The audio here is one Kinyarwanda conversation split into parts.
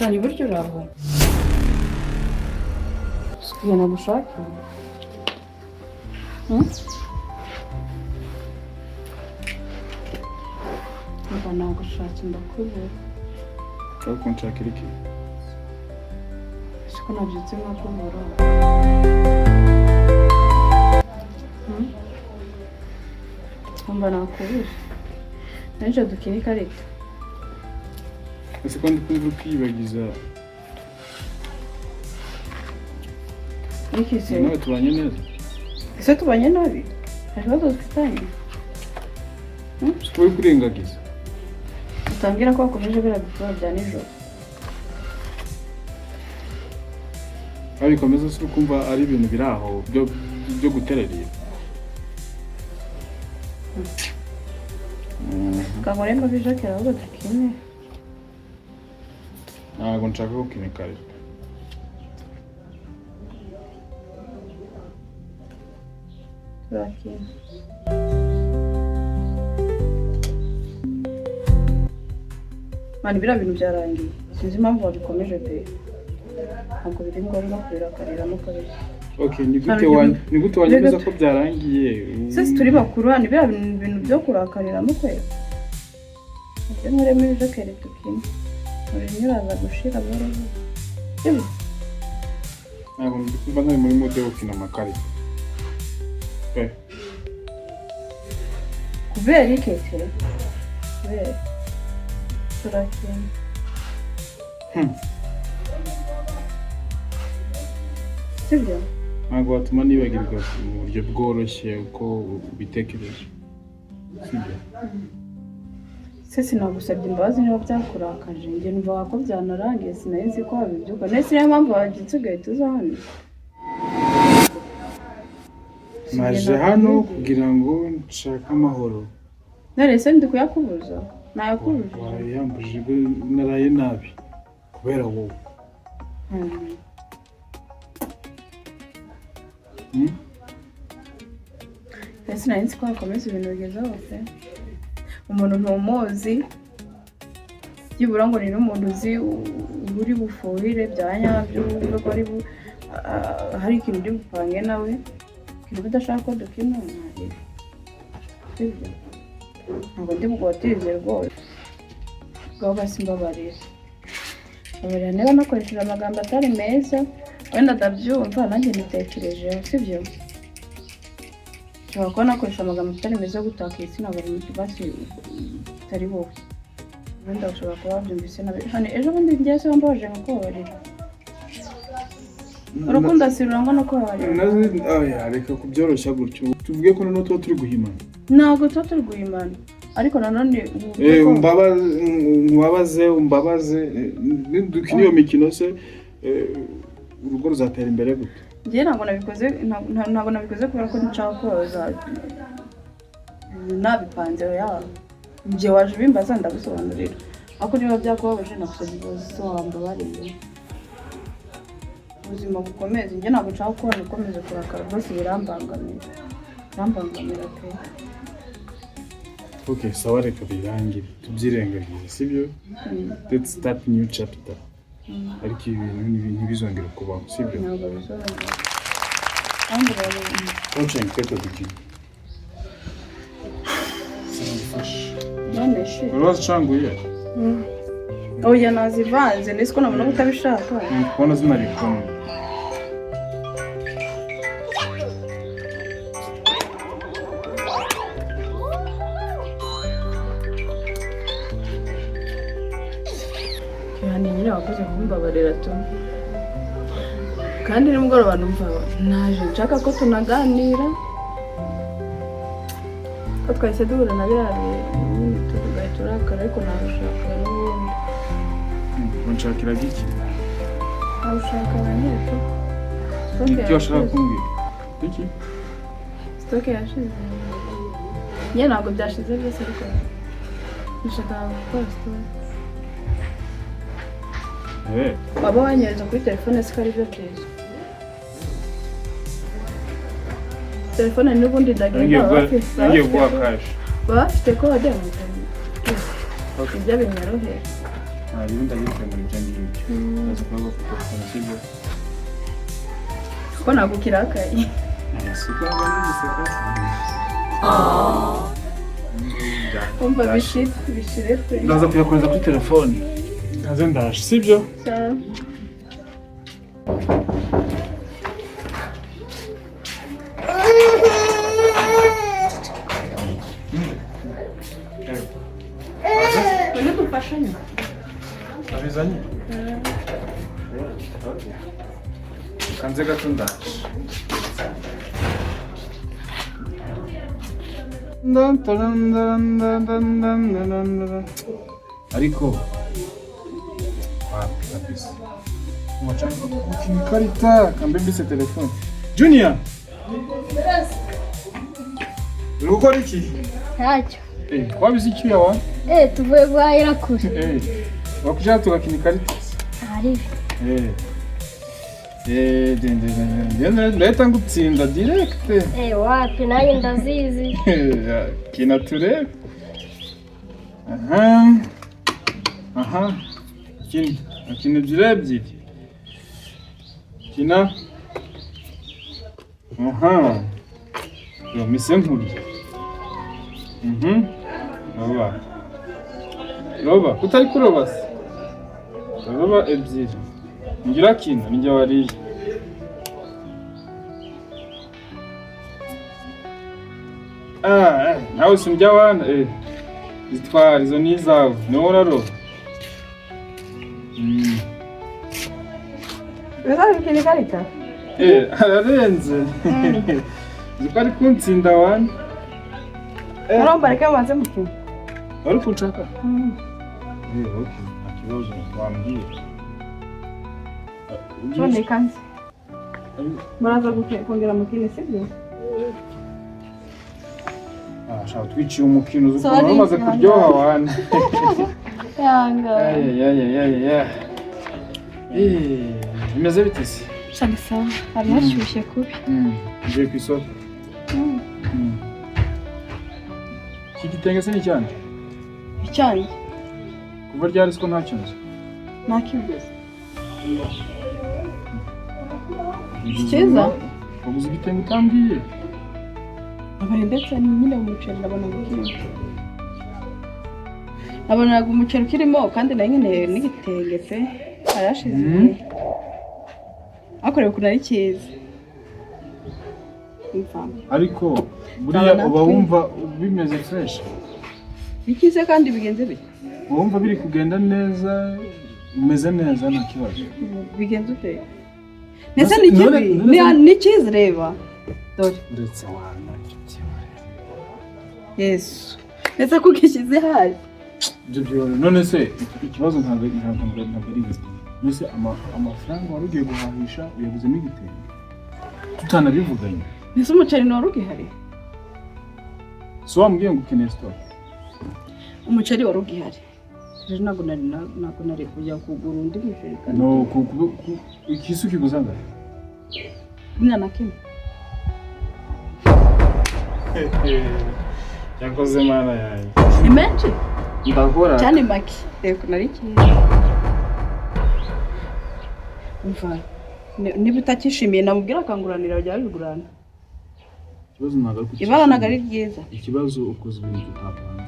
Sani, buryo uraho sikuye nagushaka. Mba nagushatse ndakubura. Ushaka kunshakira iki? Siko nabyutse nkakubura. Mba nakubura n'ejo dukina ikarita. Ese ko ndi kumva ukiyibagiza? Niki se? Nawe tubanye neza. Ese tubanye nabi? Nta kibazo dufitanye. Siko uri kurengagiza. Utambwira ko wakomeje biriya bikorwa bya nijoro. Aho bikomeza si ukumva ari ibintu biri aho byo guterera. Kangore mbabijakera ahubwo dukine. Ntabwo nshaka gukina ikarita. Turakina. Mani, biriya bintu byarangiye, sinzi impamvu wabikomeje pe. Ntabwo biri ngombwa kubirakariramo kabisa. Okay, ni gute Hari ni gute wanyemeza ko byarangiye? Sisi turi bakuru hano, biriya bintu byo kurakariramo kwera. Ibyo nkuremo ibijakeri dukine, umujinya uraza gushira buhoro buhoro, sibyo? Ntabwo ndi kumva ntari muri mood yo gukina amakarita. Kubera iki se? Kubera turakina. Sibyo? Ntabwo watuma nibagirwa mu buryo bworoshye uko ubitekereje, sibyo? Se sinagusabye imbabazi niba byakurakaje? Njye numvaga ko byanarangiye, sinari nzi ko wabibyuka nese. Niyo mpamvu wabyutse ugahita uza hano. Naje hano kugira ngo nshake amahoro. None se ndi kuyakubuza? Nayakubujije? Wayambujije, naraye nabi kubera wowe. Ese sinari nzi ko wakomeza ibintu bigeze hose. Umuntu ntumuzi, byibura ngo ni n'umuntu uzi uri bufuhire bya nyabyo, wumve ko ari hari ikintu uri bupange nawe. Ikintu udashaka ko dukina ntarebe, sibyo? Ntabwo ndi bugwatirize rwose. Ngaho basi mbabarira, mbabarira niba nakoresheje amagambo atari meza. Wenda ndabyumva, nanjye nitekerejeho, sibyo? Nshobora kuba nakoresha amagambo atari meza yo gutaka igitsina gore basi utari wowe. Ubundi ushobora kuba wabyumvise nabi. Hano ejo bundi njye se wambabaje nkakubabarira? Urukundo si rurangwa no kubabarira. Oya, reka kubyoroshya gutyo. Tuvuge ko noneho tuba turi guhimana. Ntabwo tuba turi guhimana, ariko nanone ubu Umbabaze, umbabaze. Dukina iyo mikino se, urugo ruzatera imbere gute? Njye ntabwo nabikoze, ntabwo nabikoze kubera ko nshaka kubabaza. Nabipanze ya njye waje ubimbaza ndagusobanurira, ariko niba byakubabaje nagusabye imbabazi, so wambabariye, ubuzima bukomeze. Njye ntabwo nshaka kubona ukomeza kurakara rwose, birambangamira, birambangamira pe. Okay, sawa, reka birangire, tubyirengagize, sibyo? Let's start new chapter, ariko ibi bintu ntibizongere kubaho, sibyo? Ntabwo bizongera kandi Coaching tete dukina sinagufasha. None shi. Wari wazicanguye? Oya, nazivanze ndetse ko nabona ko utabishaka. Ndi kubona zinari kumwe. Cyane nyine wakoze kumbabarira tu. Kandi nimugoroba numva naje nshaka ko tunaganira, ko twahise duhura na biriya bintu tugahita urakara, ariko nabishaka n'ubundi. Wanshakiraga iki? Nabishaka nyine tu. Ni ibyo washaka kumbwira iki? Stock yashize nyine, ntabwo byashize byose, ariko ndashaka gukora stock. Waba wanyereza kuri telefone siko ari byo byiza? Telefone n'ubundi ndagenda. Ngiye guha cash. Baba bafite kode mu ibyo binyorohera. Nta ndagikemura ibyo ngibyo. Ndaza kuba kuri telefone, sibyo? Ko ntabwo ukirakaye? Siko ndi guseka. Umva, bishire bishire pe. Ndaza kuyakoreza kuri telefone. Kaze, ndaje, sibyo? Ciao. Uyu dufashanye. Abizanye? Kanze gato, ndaje. Dun, dun, dun, dun, dun, dun, dun, dun. Ariko wapi kabisa, wachanga gukina ikarita kambe mbise telefone. Junior, uri gukora iki? Ntacyo. Eh, wabize icyuya wa? Eh, tuvuye guhahira kure. Eh, wakushaka tugakina ikarita? Hari. Eh. Eh, dende dende dende, ndahita ngutsinda direct. Eh, wapi, nanjye ndazizi. Kina turebe. Aha. Aha. Kina, kina ebyiri ebyiri. Kina. Aha. Yo, mise nkurya. Roba. Roba, kutari kuroba se? Roba ebyiri. Ngira kina, ninjye wariye. Ah, nawe sindya wana, eh. Zitwara, izo ni izawe. Niwowe uraroba. Urashaka ikarita? Eh, ararenze. Uzi ko ari kuntsinda wana. Eh. Urumva, reka banze mukino. Wari kunshaka? Eh, okay. Nta kibazo, wambwira. None kanze. Muraza kongera mukino, sibyo? Ah, shaka twiciye umukino, uzi ukuntu Sorry, wari umaze kuryoha wana. Yanga. Ay, ay, ay, ay, ay. Eh, bimeze bite se? Shaka sawa, hari hashyushye kubi. Ngiye ku isoko. Iki gitenge se ni icyanjye? Icyanjye. Kuva ryari siko ntacyo nzi? Nakiguze. Cyiza. Waguze igitenge utambwiye? Abaye ndetse nyine umuceri ndabona ukirimo. Nabonaga umuceri ukirimo kandi nari nkeneye n'igitenge pe. Harashize igihe. Ariko reba ukuntu ari cyiza. Umva. Ariko buriya Nzaba uba natwe. wumva bimeze fresh. Ni cyiza kandi bigenze bite? Uba wumva biri kugenda neza, umeze neza, nta kibazo. Bigenze ute? Ndetse ni kibi, ni cyiza, reba. Dore. Uretse wana. Yesu. Ndetse kuko ishyize hasi. Ibyo byoroshye. None se ikibazo ntabwo ari ibi. None se amafaranga wari ugiye guhahisha uyaguzemo igitenge tutanabivuganye? Mbese umuceri ntiwari ugihari? Si wambwiye ngo ukeneye stock? Umuceri wari ugihari. Rero ntabwo nari kujya kugura undi muceri kandi. No ikisu kiguza angahe? 11. Yakoze mana yanjye. Ni menshi Ndahora. cyane, make. Reba ukuntu ari cyiza. Umva, niba utakishimiye namubwira akanguranira bajya babigurana. Ikibazo ntabwo ari Ibara ntabwo ari ryiza. Ikibazo ukoze ibintu tutapanze.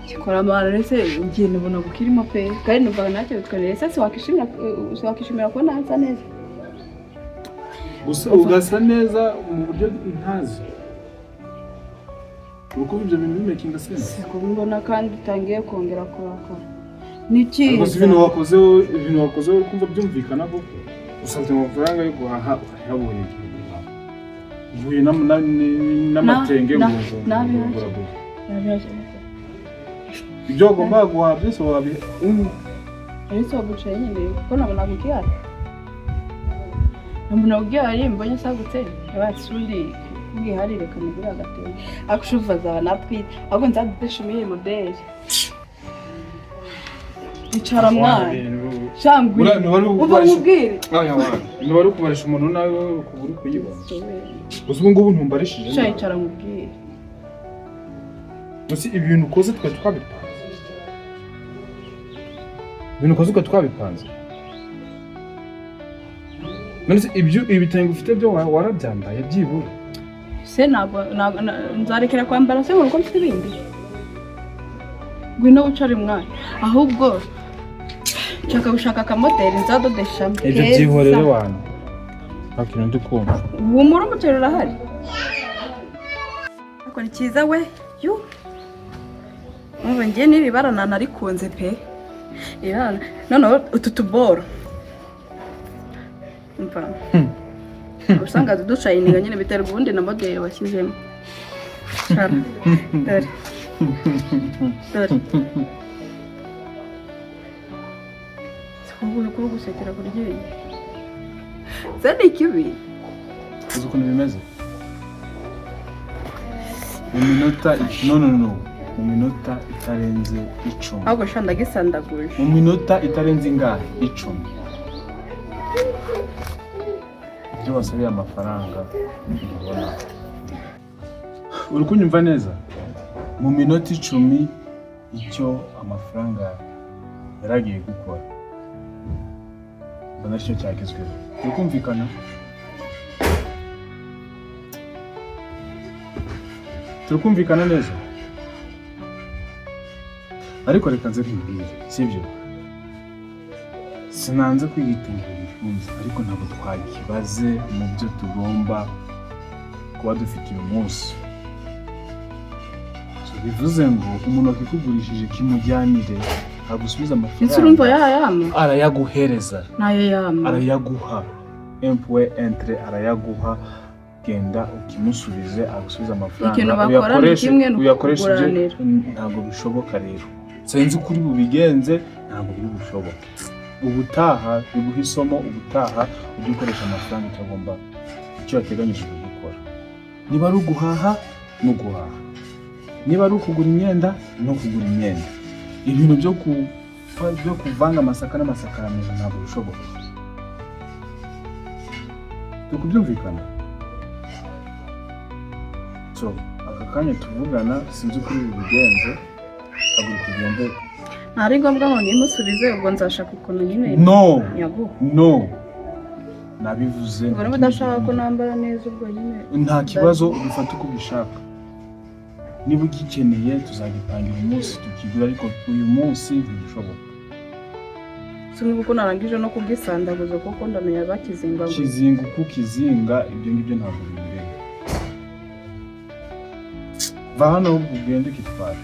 Gikora amahano, ndetse igihe nubona ukirimo pe, kandi numvaga ntacyo bitwereye. Ese si wakishimira kubona hasa neza? Gusa ugasa neza mu buryo ntazi. Uri kumva ibyo bintu bimakinga sense? Siko mbona kandi utangiye kongera kurakara. Ni Ariko si cyiza. ibintu wakozeho uri kumva byumvikana koko? Usabye amafaranga yo guhaha urayabonye, ugiye guhaha, uvuye n'amatenge ngo Nabi. uraguze ibyo wagombaga guhaha byose wabi Ariko waguciye nyine kuko nabonaga ugihari. Nabonaga ugihari, mbonye usagutse batsundi ugihari, reka nigure agatenge. Ariko ushuva azaba natwite, ahubwo nzadudeshimiye modeli. Icara mwana. Shangwe. Umva nkubwire. Imibare uri kubarisha umuntu nawe ukaba uri kuyibona. Gusa ubu ngubu ntumbarishije. Sha, icara nkubwire. Gusa ibintu ukoze twari twabipanze. Ibintu ukoze uko twabipanze. None se ibyo ibitenge ufite byo warabyambaye byibura? Se ntabwo nzarekera kwambara se ngo uko mfite ibindi? Ngwino wicare mwana. Ahubwo nshaka gushaka akamoteri nzadodeshamo. Ibyo Keza. byihorere wantu, nta kintu ndi kumva. Humura, umuceri urahari. Ariko ni cyiza we. Yu, umva, njye n'iri bara nanarikunze pe. Iri bara noneho utu tuboro, umva, usanga dushayininga nyine, biterwa ubundi na moderi washyizemo. Cara, dore dore sikubwo kuri gusekera kuryoheye se ni ikibi. Uzi ukuntu bimeze? Mu minota, no, no, no, mu minota itarenze 10. Ahubwo sha, ndagisandaguje. Mu minota itarenze ingahe? 10. Ibyo wasabiye amafaranga ndabona. Uri kunyumva neza? Mu minota 10, icyo amafaranga yaragiye gukora mbona aricyo cyagezweho. Uri kumvikana? Turi kumvikana neza? Ariko reka nze nkubwire, sibyo? Sinanze kwiyitinga bikunze, ariko ntabwo twakibaze mu byo tugomba kuba dufite uyu munsi. So, bivuze ngo umuntu wakikugurishije kimujyanire agusubiza Ese urumva amafaranga. yayama? Arayaguhereza. Nayo yama. Arayaguha empwe entre, arayaguha. Genda ukimusubize, agusubize amafaranga. Ikintu bakora ni kimwe, ni Uyakoreshe ibyo. ukuguranira. Ntabwo bishoboka rero, sinzi uko uri bubigenze, ntabwo biri bushoboke. Ubutaha biguha isomo, ubutaha ujye ukoresha amafaranga icyo agomba, icyo yateganyijwe gukora. Niba ari uguhaha ni uguhaha, niba ari ukugura imyenda ni ukugura imyenda. Ibintu byo kuvanga amasaka n'amasakaramentu ntabwo bishoboka. Turi kubyumvikana? So aka kanya tuvugana sinzi uko uri bubigenze, haguruka ugende. Ntari ngombwa ngo nimusubize, ubwo nzashaka ukuntu nyine No. nyaguha. No, nabivuze. Ubwo niba udashaka ko nambara neza, ubwo nyine Nta kibazo, ubifate uko ubishaka. Niba ugikeneye tuzagipangira umunsi tukigura, ariko uyu munsi ntibishoboka. Si kuko narangije no kugisandaguza, kuko ndamenya bakizingaguza. Kizinga uko ukizinga, ibyo ngibyo ntabwo bindeba. Va hano ahubwo ugende ukitwara.